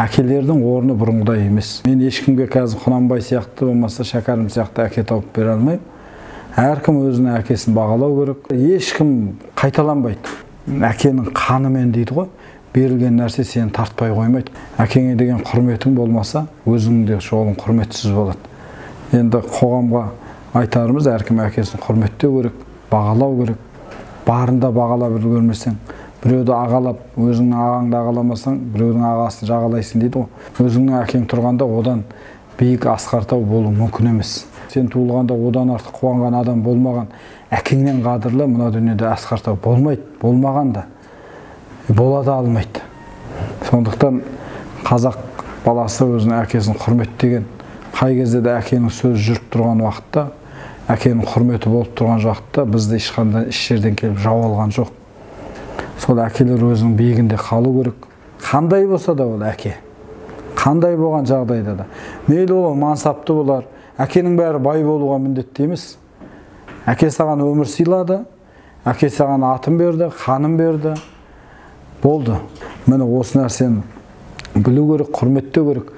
Әкелердің орны бұрынғыдай емес. Мен ешкімге қазір Құнанбай сияқты болмаса Шәкәрім сияқты әке тауып бере алмаймын. Әркім өзінің әкесін бағалау керек. Ешкім қайталанбайды. Әкенің қанымен дейді ғой, берілген нәрсе сені тартпай қоймайды. Әкеңе деген құрметің болмаса, өзіңнің де жолың құрметсіз болады. Енді қоғамға айтарымыз, әркім әкесін құрметтеу керек, бағалау керек. Барында бағалап үлгермесең, біреуді ағалап, өзіңнің ағаңды ағаламасаң, біреудің ағасын жағалайсың дейді ғой. Өзіңнің әкең тұрғанда одан биік асқар тау болу мүмкін емес. Сен туылғанда одан артық қуанған адам болмаған, әкеңнен қадірлі мына дүниеде асқар тау болмайды, болмаған да, бола да алмайды. Сондықтан қазақ баласы өзінің әкесін құрметтеген, қай кезде де әкенің сөзі жүріп тұрған уақытта, әкенің құрметі болып тұрған уақытта бізді ешқандай еш жерден келіп жау алған жоқ. Сол әкелер өзінің биігінде қалу керек. Қандай болса да ол әке. Қандай болған жағдайда да. Мейлі ол мансапты болар, әкенің бәрі бай болуға міндетті емес. Әке саған өмір сыйлады, әке саған атын берді, қанын берді. Болды. Міне осы нәрсені білу керек, құрметтеу керек.